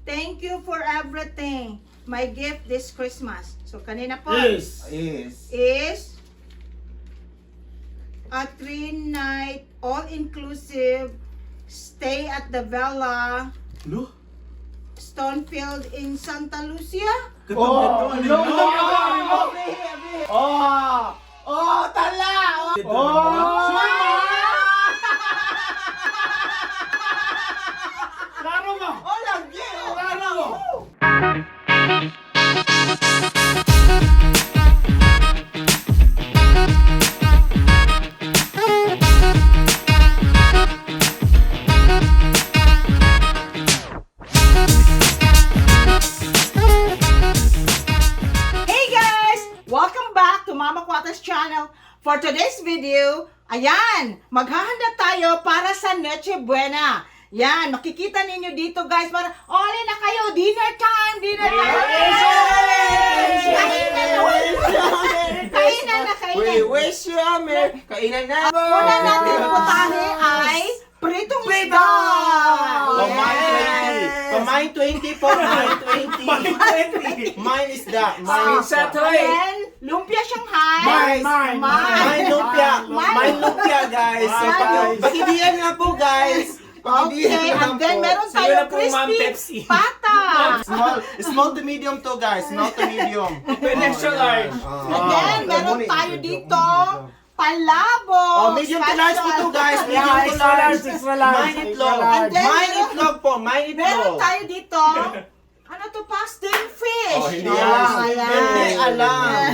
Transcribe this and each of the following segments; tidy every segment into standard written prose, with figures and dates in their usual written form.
Thank you for everything. My gift this Christmas. So, kanina po Is is a 3-night all-inclusive stay at the Villa Lo? Stonefield in Santa Lucia. Oh, no, Tala! Klaro mo! Lagi! Klaro! Hey guys! Welcome back to Mama Quata's channel. For today's video, ayan, maghahanda tayo para sa Noche Buena. Yan, makikita ninyo dito guys, para ole na kayo, dinner time! Kainan na. We wish you a merry kainan na! Una natin putahe ay pritong isda! Mine 20 po, mine 20. Mine is that. Mine is that. Then, lumpia Shanghai. Mine lumpia, guys. So, pakidiyan na po, guys. Okay, and then meron tayo crispy pata. Small to medium to, guys. Small to medium. Extra large. And then, meron tayo dito palabo. Medium to large po to, guys. Medium to large. Mine itlog. And then, Mine itlog po. Mine meron itlog. tayo dito, ano to pa? Steamed fish. Hindi alam.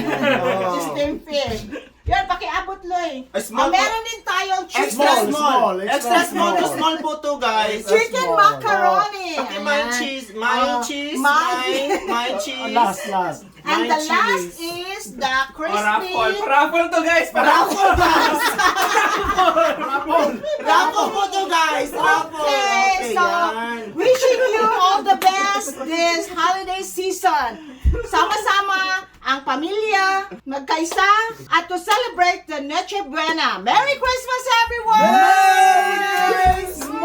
Steamed fish. Yan, pakiabot, Loy. Small po. Meron din tayong Extra chicken. small. Extra small to small po to, guys. Chicken macaroni. Okay, mine cheese. Mine cheese. Mine- Mine cheese. Last. And the last is the crispy. Raffle to guys! Raffle, guys! Raffle po to, guys! Raffle! Okay, so yan. wishing you all the best this holiday season. Sama-sama ang pamilya, magkaisa, at to celebrate the Noche Buena. Merry Christmas, everyone! Merry Christmas!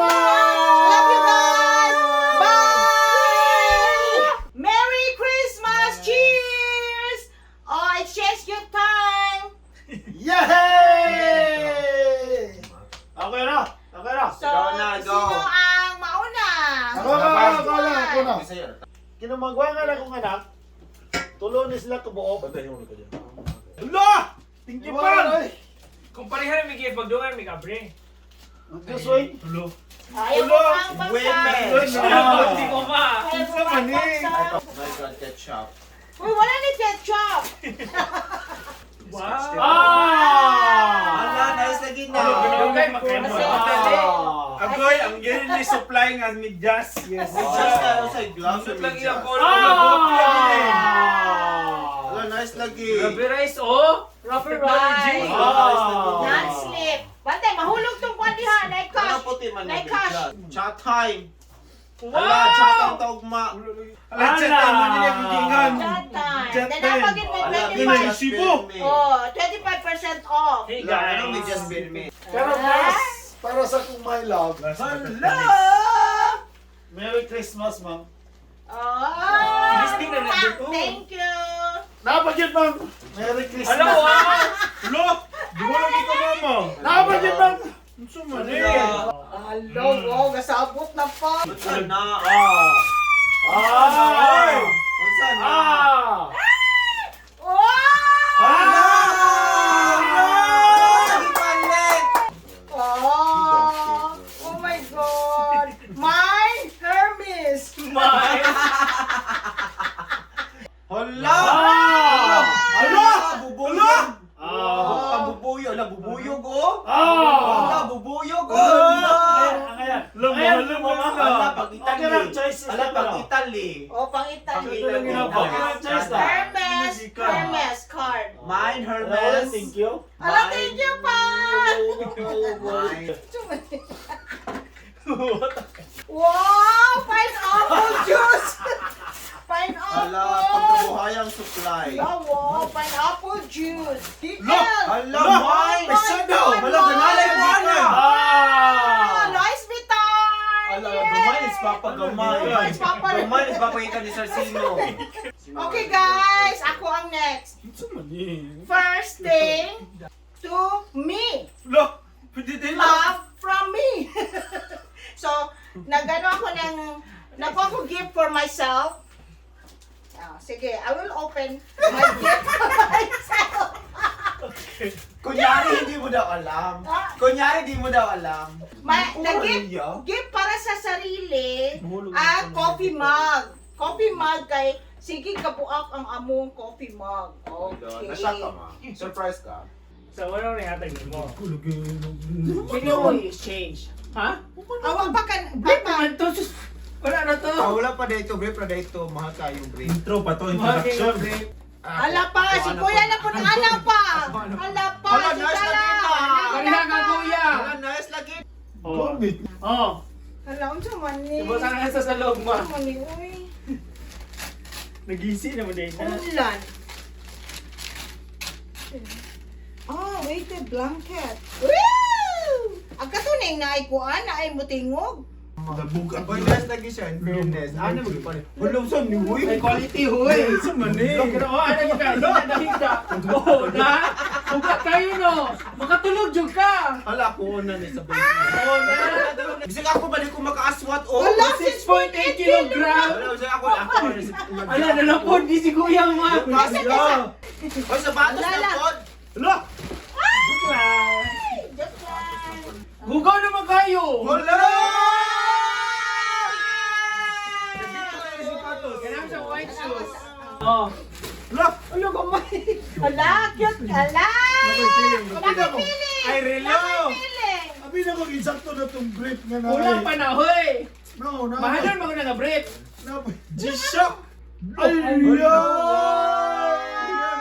Love you guys! Bye! Merry Christmas! Cheers! Oh, exchange gift time! Yay! Okay na. So, Go na, go. sino ang mauna? Ako na. Kinumagwa nga na kong anak. Tulo ni sila tubuo. Hala! Tingkipan! Kung pareha may gift, pagdungan may kabre. Magkasoy. Tulo. Ayaw mo ang Women. bangsa. Hindi ko ma. Ayaw mo ang bangsa. My God, ketchup. Uy, wala ni ketchup. Wow. Ala, nice lagi na. Pinagay, makremo. Agoy, ang ganyan ni supply nga medyas. Yes. Lusot lang ilang ko. Ala, nice lagi. Grabe rice, oh. Rubber Technology. rice. Ah. Non-slip. Bantay, mahulog tong kwandiha. Ala, Naikash. puti man na Naikash. Chat time. Wow. Ala, chat ang taugma. Ala, chat ang mo nila bigingan. That time. Jet Then time. napagin may Ala, 25. Cebu. Oh, 25% off. Hey Ala, ano may guys. just been me. Pero para sa kung my love. Hello! Merry Christmas, ma'am. Oh! Listing na number 2. Thank you! Napagyan, ma'am. Merry Christmas. Hello, wow. Lo! Di mo lang ikaw, mama. Napagyan, ma'am. Gusto mo Hello, wow, gasabot na pa. Unsa na? Ay! Unsa na? Wow! Lagi palit. Oh my God! Mine, Hermes! Mine. Hala! Hala! Bubuyog! Ah! Bubuyog! Ala, bubuyog, oh! Ah! Ala, bubuyog, oh! Alam mo, Ala, pag Okay lang, Italy. choices Ala, na pag lang. Italy. Oh, pang Italy. Ito lang ginagawa. Okay lang, choice na. Hermes! Hermes card. Mine, Hello, Hermes. thank you. Ala, thank you pa! Mine. Wow! Pineapple juice! Pineapple! Ala, pagkabuhayang supply. Wow, pineapple juice! Look! Ala, mine! Ala, ganalay mo na! Ah! Lois Vuitton! Ala, gamay is papagamay. Yes! Papa Duman, ipapagitan ni Sir Sino. Okay guys, ako ang next. Unsa man ni? First thing to me. Lo, pwede din lang. Love from me. So, nagano ako nakuha ko gift for myself. Sige, I will open my gift for myself. Kunyari, hindi mo daw alam. Kunyari, hindi mo daw alam. Gift para sa sarili at coffee mug. Coffee mug kay sige kabuak ang among coffee mug. Okay. Nashock ka ma. Surprise ka. So, ano rin hatag mo? Sino mo exchange? Ha? Awag ba ka? Break naman to. Sus. Wala na to. Wala pa dito, brief na dito. Mahal kayong brief. Intro pa to, Mahal introduction. kayong break. Ala pa, si Kuya na po ala pa. Ala pa, Hala, si nurse Dala. lagi pa. Kaniha ka, kuya. Wala, nice lagi. Oh. Oh. Hala, unsa man ni? Diba sa nga sa loob mo? Unsa man ni, uy? Nag-easy naman din. Ulan. Oh, wait, a blanket. Woo! Ang katunay na ay kuan, na ay mutingog. Nabug ako. Boy, nice lagi siya. In fairness. Ano mo pa rin? Wala saan ni Huy? Ay, quality, huy. Unsa man ni? Pero, oh, ano yung ka? Hinda. Oh, na? Uga kayo, no? Makatulog yung ka. Hala, ako na ni sa basement. Oo na. Bisig ako balik ko makaaswat o. Wala, 6.8 kilogram. Wala, bisig ako na si Ala, nalapod, di si kuya mo. Oy, sapatos Wala. na pod. Lo, Ay, just lang. Hugaw naman kayo. Wala! Ganun sa white shoes. Oh. lo. Ano ka may? Ala, cute. Ala! Nakapiling! Ay, relo. Nakapiling! Abi na mag-insakto na tong brief nga na. Kulang pa na, huy. No, no. Mahalan mo na nga brief. G-Shock. Ay, yan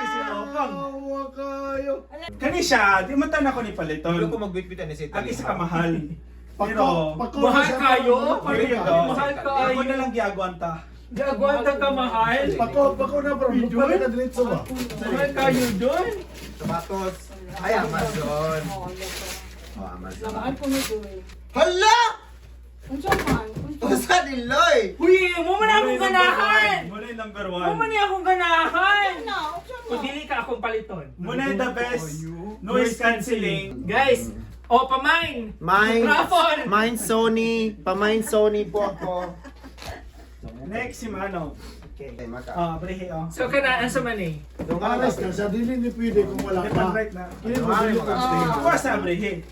si Opang. Awa kayo. Kani siya, di man tanan ko ni paliton. Wala ko magbitbitan ni si Ang isa ka mahal. Pero, Mahal kayo? Pero, Mahal kayo? ako na lang giaguan ta. Gagawanta ka mahal. Pako na bro, video na diretso ba? Mahal kayo doon. Sapatos. Ay, Amazon. Oh, Amazon. Lamaan ko na doon. Hala! Unsa man? Usa ni Loy. Huy, mo man akong ganahan. Muna yung number Mo one. man akong ganahan. Ano? Unsa Kung man? dili ka akong paliton. Muna yung the best noise cancelling. Guys, o pamain. Mine. Raffle. Mine Sony. Pamain Sony po ako. Next si Mano. Okay, maka. Brehe oh. So kanaan sa man eh. Alas ka, sa dili ni pwede kung wala Different ka. right na. Kini mo dili ka. Kuha sa brehe.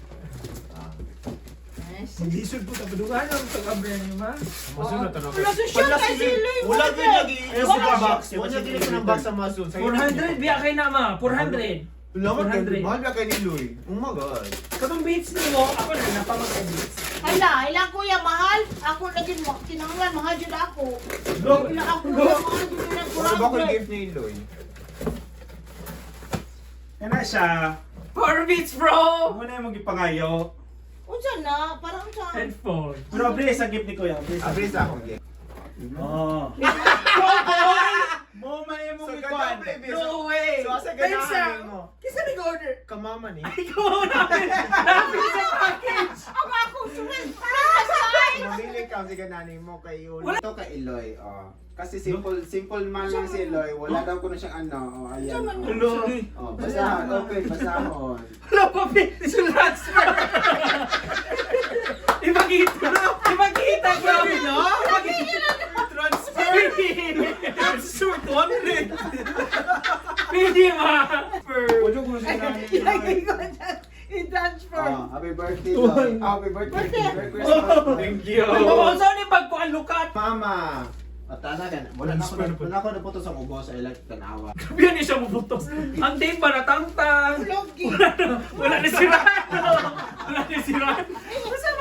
Mag-isod po ka ba? Ano ang pag-abrihan niyo ma? Wala sa siya kay Siloy. Wala din lagi. Ayun sa box. Wala din ko ng box sa Amazon. 400 biya kay na ma. 400. Laman ka, 400. mahal ka kay ni Loy. Oh my God. Katong beats ni mo, ako na napamagay beats. Hala, ilang kuya mahal. Ako lagi mo kinahanglan mahal jud ako. Wala ako mahal jud na Wala ba ko kurang. gift ni Loy? Yan na siya. 4 beats bro! Muna yung magipangayo. Unsa na? Parang unsa? Headphone. Pero brehe sa gift ni Kuya. Brehe sa Abris akong gift. Oh. Mo man yung So, mga ganda, kwan. baby. No way! So, asa Pensa! ganahan mo? Kisa nag-order? Kamama ni. Ay, ko namin! Namin sa package! Ako ako suwin. Parang Mamili ka ang ganahan mo kay Yuli. Ito kay Eloy. Oh. Kasi simple man lang si Eloy. Wala daw ko na siyang ano. Oh, ayan. Hello. Oh, basahon. Open, basahon. Wala pa, It's a transfer! Ipakita! Ipakita, grabe no? Transfer. Transfer 200. Pwede ma! Wala ko na siya ilagay ko na i-transfer. Oh, happy birthday, Loy. Oh, happy birthday. Merry Christmas. Thank you. Ang saan ni pagkuhan lukat? Mama. Atana ka na. Wala na ako naputo sa ubo sa ilang tanawa. Grabe yan siya mabutos. Ang tape pa natangtang. Logi. Wala na sira. Wala na sira.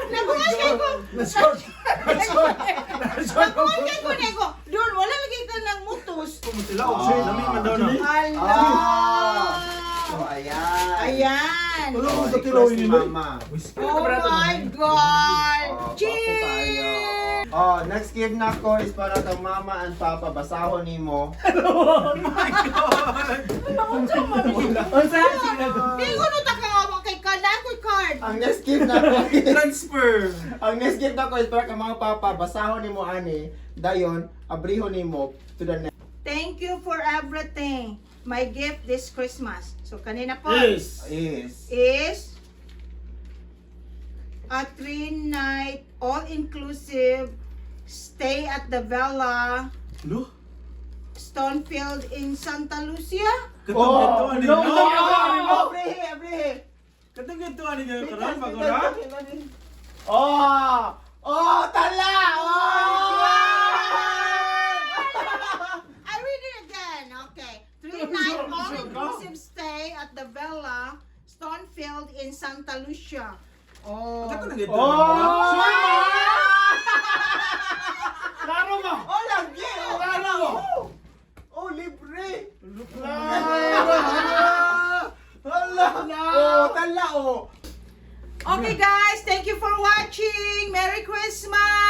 Nabuhay kay ko. Nasort. Nabuhay kay ko nego. Doon wala lagi ka ng mutos. Sila lamig man daw na. Ala. So, ayan. Ayan. Wala Oh, ko sa tilawin si ni Mama. Oh my God. Oh, Cheers. Oh, next gift na ko is para kang Mama and Papa. Basahon ni mo. Unsa man? Ang saan? Di ko no takawa kay na ako card. Ang next gift na ko is, Transfer. ang next gift na ko is para ka mga papa, basahon ni mo ani, dayon, abrihon ni mo to the next. Thank you for everything. My gift this Christmas. So kanina po Yes. is a 3-night all-inclusive stay at the Villa Lo? Stonefield in Santa Lucia. Katong gintuan ninyo. Abrihe! Katong gintuan ninyo yung karon pag ora. Tala! I read it again. Okay. 3-night all-inclusive stay at the Villa Stonefield in Santa Lucia. Oh. Katong gintuan ninyo. Klaro mo! Lagi! Klaro mo! Libre! Klaro! Tala! Okay guys, thank you for watching. Merry Christmas.